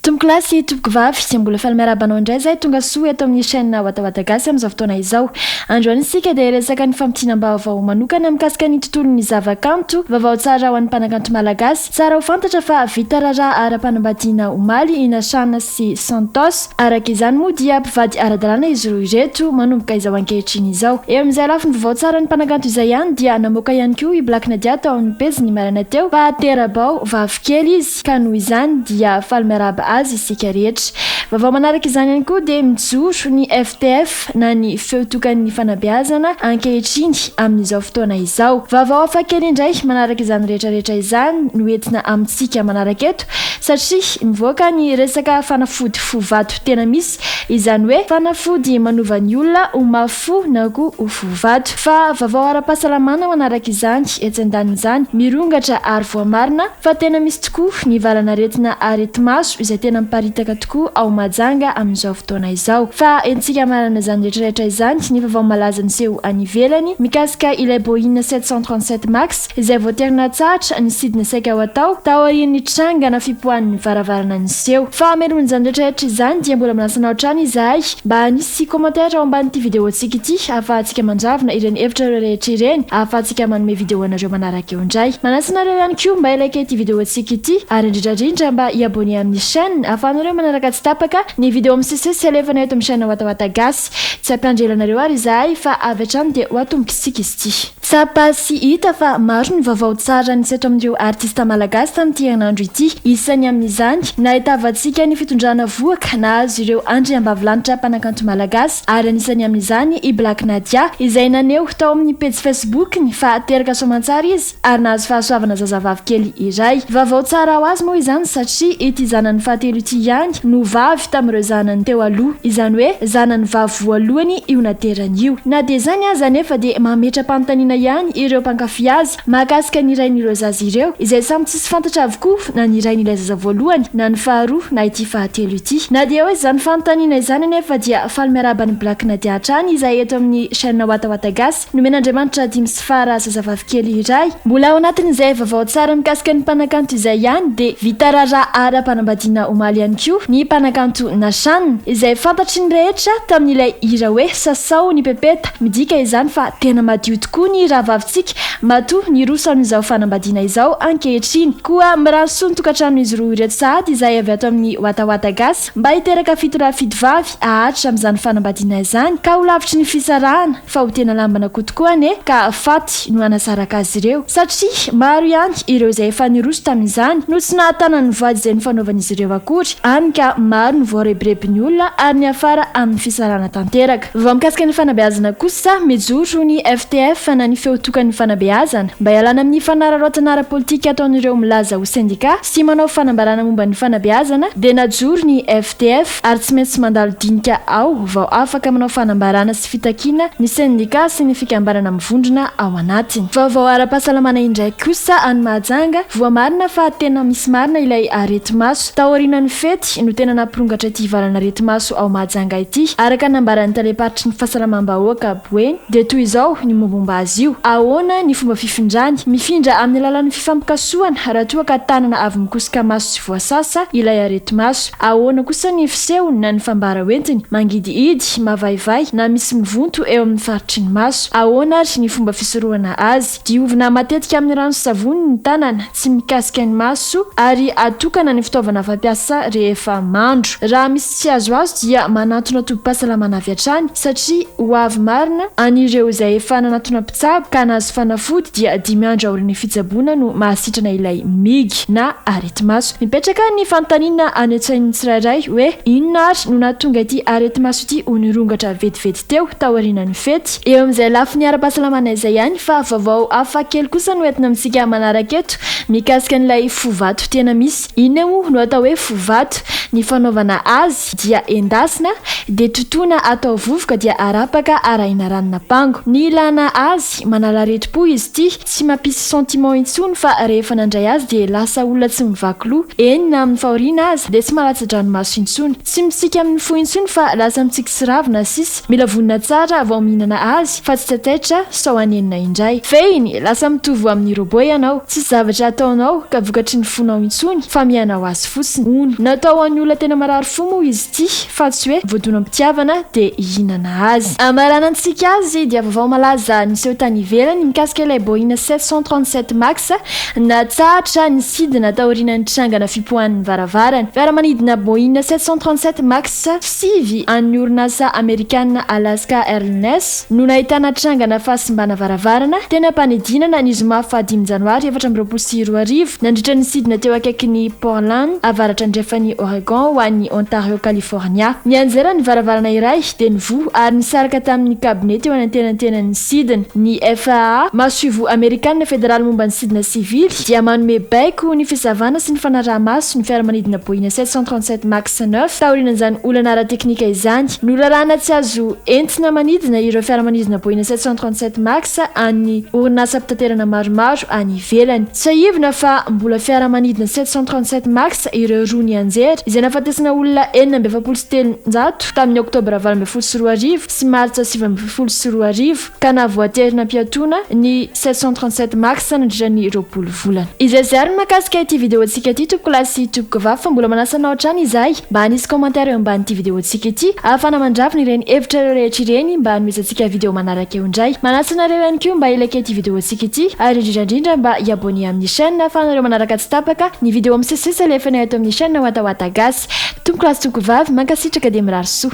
Tompokolahy sy tompokovavy, dia mbola faly miarahaba anao indray izahay tonga soa eto amin'ny chaîne Watawata Gasy amin'izao fotoana izao. Androany isika dia hiresaka ny fampidinam-baovao manokana mikasika ny tontolon'ny zavakanto, vaovao tsara ho an'ny mpanakanto malagasy. Tsara ho fantatra fa vita raharaha ara-panambadiana omaly i Nashana sy Santos. Araka izany moa dia mpivady ara-dalàna izy roa ireto manomboka izao ankehitriny izao. Eo amin'izay lafiny vaovao tsaran'ny mpanakanto izay ihany dia namoaka ihany koa i Black Nadia tao amin'ny pejiny maraina teo fa tera-bao vavikely izy. ka noho izany dia faly miarahaba azy isika rehetra. Vaovao manaraka izany ihany koa dia mijoro ny FTF na ny Feo Tokan'ny Fanabeazana ankehitriny amin'izao fotoana izao. Vaovao hafa kely indray manaraka izany rehetra rehetra izany no entina amintsika manaraka eto satria mivoaka ny resaka fanafody fo vato tena misy, izany hoe fanafody manova ny olona ho mafy fo na koa ho fo vato. Fa vaovao ara-pahasalamana manaraka izany etsy andanin'izany mirongatra ary voamarina Fa tena misy tokoa ny valan'aretina areti-maso izay tena miparitaka tokoa ao Mahajanga amin'izao fotoana izao. Fa entintsika hamarana izany rehetra rehetra izany ny vaovao malaza niseho any ivelany mikasika ilay Boeing 737 Max izay voatery natsahatra ny sidina saika ho atao taorian'ny trangana fipoahan'ny varavarana niseho. Fa hamelon'izany rehetra rehetra izany dia mbola manasa anao hatrany izahay mba hanisy commentaire ao ambanin'ity vidéo-ntsika ity ahafahantsika mandravona ireny hevitrareo rehetra ireny ahafahantsika manome vidéo anareo manaraka. eo indray. Manasa anareo ihany koa mba hi-like ity vidéo-ntsika ity ary indrindra indrindra mba hi-abonner amin'ny chaîne ahafahanareo manaraka tsy tapaka ny vidéo misesisesy alefanay eto amin'ny chaîne Watawata Gasy. Tsy hampiandry ela anareo ary izahay fa avy hatrany dia ho atombokitsika izy ity. Tsapa sy hita fa maro ny vaovao tsara nisy eto amin'ireo artista malagasy tamin'ity herinandro ity. Isany amin'izany, nahitavantsika ny fitondrana vohoka nahazo ireo andriambavilanitra mpanakanto malagasy. ary anisany amin'izany i Black Nadia, izay naneho tao amin'ny pejy Facebook-ny fa teraka soamantsara izy ary nahazo fahasoavana zazavavy kely iray. Vaovao tsara ho azy moa izany satria ity zanany fahatelo ity ihany no vavy tamin'ireo zanany teo aloha, izany hoe zanany vavy voalohany io naterany io. Na dia izany aza anefa dia mametra-panontaniana ihany ireo mpankafy azy Mahakasika ny rain'ireo zaza ireo, izay samy tsisy fantatra avokoa na ny rain'ilay zaza voalohany na ny faharoa na ity fahatelo ity. Na dia eo izany fanontaniana izany anefa dia faly miarahaba an'i Black Nadia hatrany izahay eto amin'ny chaîne Watawata Gasy, nomen'Andriamanitra dimy sy fara zazavavy kely iray. Mbola ao anatin'izay vaovao tsara mikasika ny mpanakanto izay ihany dia vita raharaha ara-panambadiana omaly ihany koa ny mpanakanto Nashan, izay fantatry ny rehetra tamin'ilay hira hoe Sasao ny pepeta, midika izany fa tena madio tokoa ny rahavavintsika Matoa niroso amin'izao fanambadiana izao ankehitriny. Koa mirary soa ny tokantranon'izy roa ireto sahady izahay avy ato amin'ny Watawata Gasy mba hiteraka fitolahy fitovavy haharitra amin'izany fanambadiana izany ka ho lavitry ny fisarahana fa ho tena lamban'akoho tokoa anie ka faty no hanasaraka azy ireo satria maro ihany ireo izay efa niroso tamin'izany no tsy nahatana ny voady izay nifanaovan'izy ireo akory hany ka maro no voarebirebin'ny olona ary niafara amin'ny fisarahana tanteraka. Vao mikasika ny fanabeazana kosa, mijoro ny FTF na ny Feo Tokan'ny Fanabeazana, mba hialana amin'ny fanararaotana ara-politika ataon'ireo milaza ho sendika sy manao fanambarana momba ny fanabeazana dia najoro ny FTF ary tsy maintsy mandalo dinika ao vao afaka manao fanambarana sy fitakiana ny sendika sy ny fikambanana mivondrona ao anatiny. Vaovao ara-pahasalamana indray kosa any Mahajanga, voamarina fa tena misy marina ilay areti-maso. Taorianan'ny fety no tena nampirongatra ity valan'areti-maso ao Mahajanga ity. Araka ny nambaran'ny talem-paritry ny fahasalamam-bahoaka Boeny dia toy izao ny mombamomba azy io. Ahoana ny fomba fifindrany? Mifindra amin'ny alalan'ny fifampikasohana raha toa ka tanana avy mikosoka maso tsy voasasa ilay areti-maso. Ahoana kosa ny fisehony na ny fambara hoentiny? Mangidihidy, mavaivay na misy mivonto eo amin'ny faritry ny maso. Ahoana ary ny fomba fisorohana azy? Diovina matetika amin'ny rano sy savony ny tanana, tsy mikasika ny maso ary atokana ny fitaovana fampiasa rehefa mandro. Raha misy tsy azoazo dia manantona tobim-pahasalamana avy hatrany satria ho avy marina an'ireo izay efa nanatona mpitsabo ka nahazo fanafody dia dimy andro aorian'ny fitsaboana no mahasitrana ilay migy na areti-maso. Mipetraka ny fanontaniana any an-tsain'ny tsirairay hoe inona ary no nahatonga ity areti-maso ity ho nirongatra vetivety teo taorianan'ny fety? Eo amin'izay lafiny ara-pahasalamana izay ihany fa vaovao hafa kely kosa no entina amintsika manaraka eto mikasika an'ilay fo vato tena misy. Inona moa no atao hoe fo vato? Ny fanaovana. fanaovana azy dia endasina dia totoina atao vovoka dia arapaka arahina ranon'ampango. Ny ilana azy, manala aretim-po izy ity, tsy mampisy sentiment intsony fa rehefa nandray azy dia lasa olona tsy mivaky loha, eny na amin'ny fahoriana aza dia tsy mahalatsa-dranomaso intsony. Tsy mitsiky amin'ny fo intsony fa lasa mitsiky sy ravina sisa. Mila vonona tsara vao mihinana azy fa tsy taitaitra sao hanenina indray. Fehiny, lasa mitovy ho amin'ny robot ianao. Tsisy zavatra ataonao ka vokatry ny fonao intsony fa miaina ho azy fotsiny, hono. Natao ho an'ny olona tena marary fo moa izy ity fa tsy hoe voadonam-pitiavana dia hihinana azy. Hamaranantsika azy dia vaovao malaza niseho tany ivelany mikasika ilay Boeing 737 Max natsahatra nisidina taorian'ny trangana fipoahan'ny varavarana. Fiaramanidina Boeing 737 Max 9 an'ny orinasa amerikana Alaska Airlines no nahitana trangana fahasimbana varavarana teny am-panidinana ny zoma fahadimy janoary 2024 nandritra ny sidina teo akaikin'i Portland, avaratra andrefan'i Oregon ho any Ontario, California. Nianjera ny varavarana iray dia nivoha ary nisaraka tamin'ny kabine teo anantenantenan'ny sidina. Ny FAA, Masoivoho Amerikana Federaly momba ny Sidina Sivily, dia manome baiko ny fisavana sy ny fanaraha-maso ny fiaramanidina Boeing 737 Max 9 taorian'izany olana ara-teknika izany. Norarahana tsy azo entina manidina ireo fiaramanidina Boeing 737 Max an'ny orinasam-pitaterana maromaro any ivelany. Tsiahivina fa mbola fiaramanidina 737 Max ireo roa nianjera, izay nahafatesana olona 346 tamin'ny Oktobra 2018 sy Martsa 2019. ka nahavoatery nampiatoana ny 737 Max nandritra ny 20 volana. Izay izay ary ny mahakasika ity vidéo-ntsika ity tompokolahy sy tompokovavy fa mbola manasa anao hatrany izahay mba hanisy commentaire eo ambanin'ity vidéo-ntsika ity ahafahana mandravona ireny hevitra ireo rehetra ireny mba hanomezantsika vidéo manaraka eo indray. Manasa anareo ihany koa mba hi-like ity vidéo-ntsika ity ary indrindra indrindra mba hi-abonner amin'ny chaîne ahafahanareo manaraka tsy tapaka ny vidéo misesisesy alefanay ato amin'ny chaîne Watawata Gasy. Tompokolahy sy tompokovavy, mankasitraka dia mirary soa.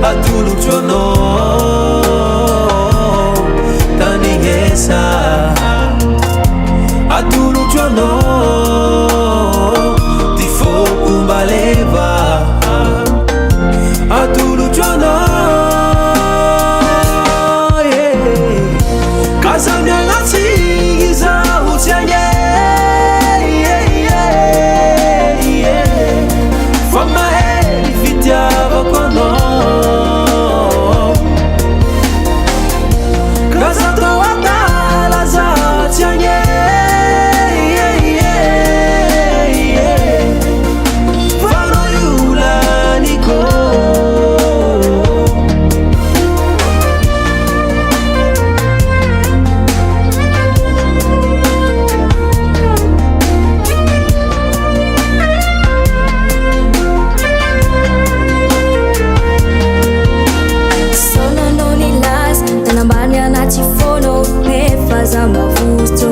Atolotro anao tanignesa Atolotro anao ty foko mba leva Atolotro anao yeah. Aza miala tsiny izaho tsy agny Fa mahery fitiavako anao Ka za tô adala za tsy agny Fa anao io laniko. Saona anao nilaza, nanambany anaty fonao, nefa za mavozo.